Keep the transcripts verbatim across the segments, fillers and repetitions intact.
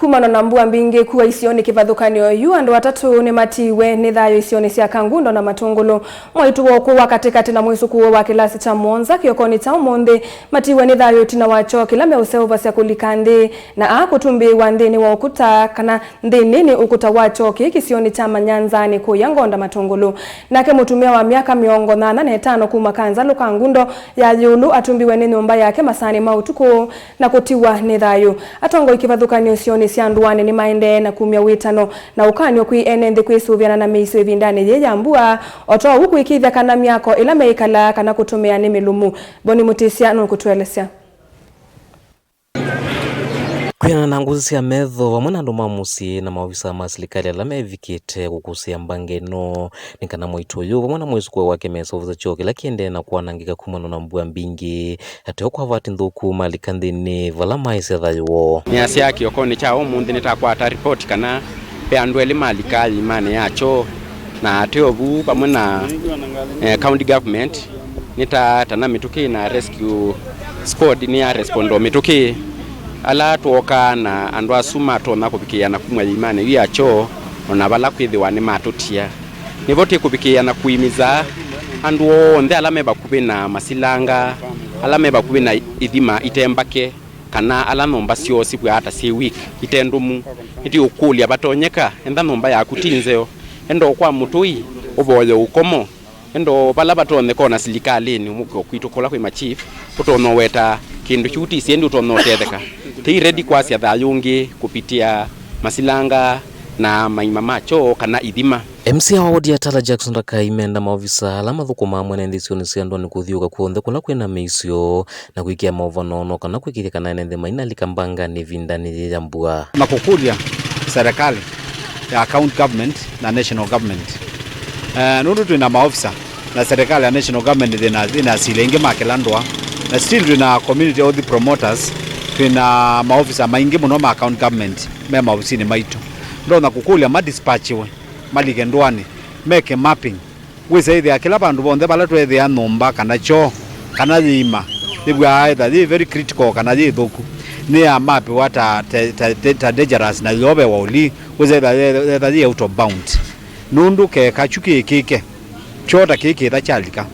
Kumana na mbua mbingĩ kua isionĩ kĩvathũkanĩo yu, andũ atatũ nĩmatiiwe nĩ thayũ isionĩ sya Kangundo na Matũngũlũ. Mwaitũ wa ũkũũ wa katĩkatĩ na mwĩsũkũũe wa kĩlasi kya mũonza kĩokonĩ kya ũmũnthĩ matiiwe nĩ thayũ ĩtina wa kyoo kĩla meũseũvasya kũlika nthĩ, na aa kũtumbĩĩwa nthĩnĩ wa ũkũta kana nthĩnĩ nĩ ũkũta wa kyoo kĩĩ kĩsionĩ kya Manyanzanĩ kũya Ngonda Matũngũlũ. Nake mũtumĩa wa myaka mĩongo nyanya na ĩtano kuma Kanzalũ Kangundo ya ĩũlũ atumbiwe nĩ nyũmba yake masaanĩ ma ũtukũ na kũtiwa nĩ thayũ. Atongoi kĩvathũkanĩo isionĩ sya ndũanĩ nĩmaendee na kumya wĩtano na ũkany'o kwĩ ene nthĩ kwĩsũvĩana na mĩisyo ĩvindanĩ yĩĩ ya mbua, o ta ũu kũĩkĩĩthya kana myako ĩla meĩkalaa kana kũtũmĩa nĩ mĩlũmu. Boni Mũtĩsya nũkũtũelesya. Kwĩanana na ngũsĩ sya metho, vamwe na andũ ma mũsyĩ na maovisa ma silikalĩ ala mevikĩte kũkũsĩa mbanga ĩno, nĩ kana mwaitũ ũyũ vamwe na mwĩsũkũũe wake meseũvasya kyoo kĩla kĩendee na kwanangĩka kumana na mbua mbingĩ. Ateo kwa vati nthũku malika nthĩnĩ vala maĩsya thayũ woo. Nĩasyaa kĩokonĩ kya ũmũnthĩ nĩtakwata report kana ve andũ elĩ malikaa yĩimanĩ ya kyoo, na ateo vu vamwe na, eh, county government nĩtataana mĩtũkĩ na rescue squad nĩya respond o mĩtũkĩ. Ala twookaa na andũ asu matonya kũvikĩĩa na kumw'a yĩimanĩ yu ya kyoo, o na vala kwĩthĩwa nĩmatũtia. Nĩvo tĩkũvikĩĩa na kũimiza andũ onthe ala me vakuvĩ na masilanga, ala me vakuvĩ na ithima ite mbake, kana ala nyũmba syoo sivw'aa ta syĩ weak, ite ndũmu. Nĩtũũkũlya vatonyeka, enda nyũmba yaku ti nzeo, enda o kwa mũtũi, ũvoye ũkomo, enda o vala vatonyeka o na silikalĩnĩ, mũke o kwitũ kũla kwĩ ma chief, ũtonya ũweta kĩndũ kyu ũtisye ĩndĩ ũtonya ũtetheka. Tĩi ready kwasya thayũ ũngĩ kũpitia masilanga na maima ma kyoo kana ithima. M C A wa wodi ya Tala Jackson Rakai menda maovisa ala mathũkũmaa mwene nthĩ isionĩ sya ndũanĩ kũthiũũka kw'onthe kũla kwĩna mĩisyo na kwĩkĩa maũvano no kana kwĩkĩĩthya kana ene nthĩ mainalika mbanganĩ ĩvindanĩ yĩĩ ya mbua. Na kũkũlya serikali ya county government na national government. Eh, nũndũ twĩna maofisa na serikali ya national government ĩna, ĩna asili aingĩ ma kĩla ndũa, na still twĩna community health promoters, twĩna maofisa maingĩ mũno ma county government me maovisinĩ maitũ. Ndonya kũkũlya ma dispatchiwe, malike ndũanĩ, meke mapping. Wĩsa ĩthĩa kĩla vandũ vonthe vala tweethĩa nyũmba kana kyoo kana yĩima yĩvw'aa ĩtha yĩ very critical kana yĩ thũku, nĩyamapiwa ta, ta, ta, ta, ta dangerous na yovewa ũlii, wĩsa ĩtha yetha yĩ out of bound. Nũndũ keka kyu kĩĩkĩke, kyoo ta kĩĩ kĩtha kyalika.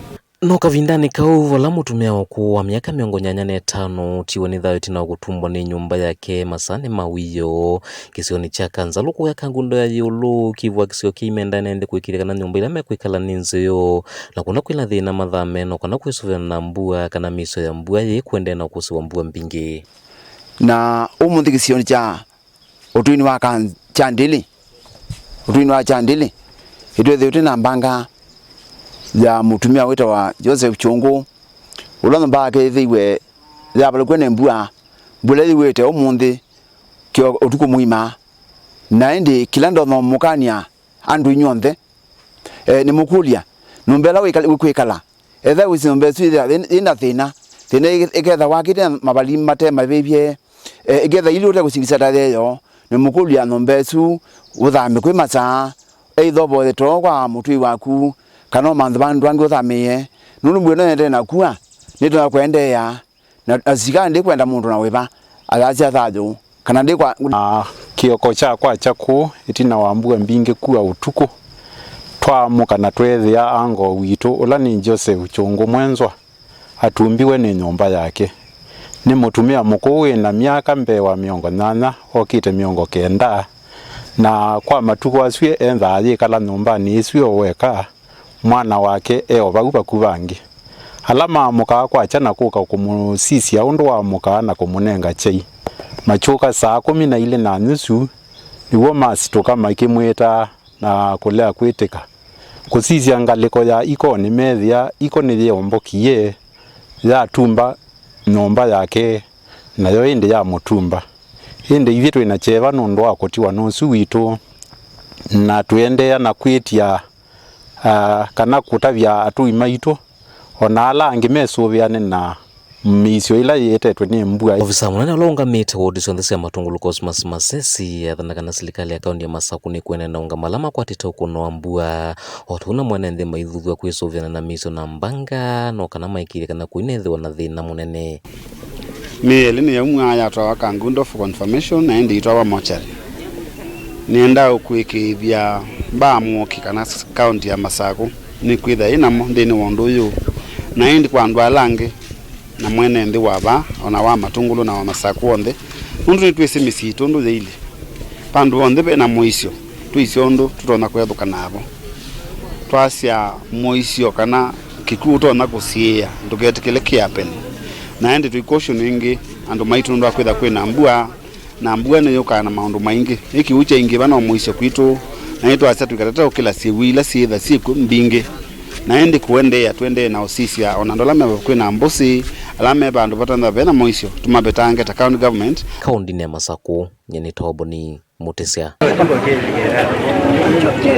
No kavindanĩ kau, vala mũtumĩa ũkũũ wa myaka mĩongo nyanya na ĩtano ũtiwe nĩ thayũ ĩtina wa kũtumbwa nĩ nyũmba yake masaanĩ ma wĩoo kĩsionĩ kya Kanzalũ kũya Kangundo ya ĩũlũ, kĩvwa kĩsio kĩimenda ene nthĩ kũĩkĩĩthya kana nyũmba ila mekwĩkala nĩ nzeo, na kũna kwĩna thĩna mathame, no kana kwĩsũvĩana na mbua kana mĩisyo ya mbua yĩĩ kũendee na ũkũsĩ wa mbua mbingĩ. Na ũmũnthĩ kĩsionĩ kya ũtũinĩ wa Kan-, Kyandĩlĩ, ũtũinĩ wa Kyandĩlĩ, ĩtwethĩĩtwe na mbanga ya mũtumĩa wĩtawa Joseph Kyũngũ, ũla nyũmba yake yĩthĩiwe yavalũkw'e nĩ mbua, mbua ĩla yĩwĩte ũmũnthĩ kĩo ũtukũ mũima. Na ĩndĩ kĩla ndonya ũmũkany'a andũ inyw'onthe, e, nĩmũkũlya, nyũmba ĩla wĩkal-, wĩkwĩkala, etha wĩsĩ nyũmba ĩsu yĩ, yĩ, yĩna thĩna, thĩna ĩ-, ĩketha wakĩte mavali mate mavĩvye, e, ĩketha ili ũte kũsingisa ta yeyo, nĩmũkũlya nyũmba ĩsu ũthame kwĩ masaa, eitha ũvoye too kwa mũtũi waku, kana ũmanthe vandũ angĩ ũthamĩĩe, nũndũ mbua ĩno yendee na kua, nĩtonya kũendeea. Na asikalĩ ndikwenda mũndũ na wĩva ayasya thayũ, kana ndikwa. Na kĩoko kya kwakya kũũ, ĩtina wa mbua mbingĩ kua ũtukũ, twaamũka na tweethĩa ango witũ, ũla nĩ Joseph Kyũngũ Mwenzwa, atumbiwe nĩ nyũmba yake. Nĩ mũtumĩa mũkũũ wĩ na myaka mbee wa mĩongo nyanya, okĩte mĩongo kenda, na kwa matukũ asu ethaa ayĩkala nyũmbanĩ ĩsu e weka, mwana wake e o vau vakuvangĩ. Ala maamũkaa kwakya na kũka kũmũsisya ũndũ waamũkaa na kũmũnenga kyai. Makyũka saa kũmi na ilĩ na nusu, nĩw'o masitũka makĩmwĩtaa na kũlea kwĩtĩka. Kũsisya ngalĩko ya ikonĩ meethĩa iko nĩyĩombokie, yatumba nyũmba yake, nayo ĩndĩ yamũtumba. Ĩndĩ ithyĩ twĩ na kyeva nũndũ wa kũtiwa nũsu witũ, na tũendeea na kwĩtya, ah, kana kũtavya atũi maitũ, o na ala angĩ mesũvĩane na mĩisyo ĩla yĩetetwe nĩ mbua. Ovisa mũnene ũla ũngamĩte wodi syonthe sya Matũngũlũ Cosmas Masesi athana kana silikalĩ ya kaunti ya Masaku nĩkwenda na ũngama ala makwatĩte ũkũno wa mbua, o tũu na mwene nthĩ maithuthw'a kwĩsũvĩana na mĩisyo na mbanga, no kana maĩkĩĩthye kana kũinethĩwa na thĩna mũnene. Mĩĩ ĩlĩ nĩyaumwaa yatwawa Kangundo for confirmation, na ĩndĩ itwawa mortuary. Nĩendaa ũkũĩkĩĩthya mbaa mũoki kana s-, kaunti ya Masakũ nĩkwĩthĩa ĩ namo nthĩnĩ wa ũndũ ũyũ, na ĩndĩ kwa andũ ala angĩ na mwene nthĩ wa vaa, o na wa Matũngũlũ na wa Masakũ onthe, nũndũ nĩtwĩsĩ mĩsyĩ itũ ũndũ yĩilyĩ. Vandũ vonthe ve na mũisyo, twĩsĩ ũndũ tũtonya kwethũka navo. Twasya mũisyo kana kĩkw'ũ ũtonya kũsiĩĩa, ndũketĩkĩle kĩ happen. Na ĩndĩ tũi caution ĩngĩ andũ maitũ nũndũ wa kwĩtha kwĩ na mbua, na mbua nĩyũkaa na maũndũ maingĩ. Ĩ kĩw'ũ kyaingĩva no mũisyo kwitũ, na nĩtwasya tũikatate ũkĩla syĩw'ũ ila syĩtha syĩkw'o mbingĩ. Na ĩndĩ kũendeea, tũendee na ũsisya o na andũ ala me vakuĩ na mbũsĩ, ala me vandũ vatantha ve na mũisyo, tũmavetange ta county government. Kaũndinĩ ya Masakũ, nyie nĩ Toboni Mũtĩsya.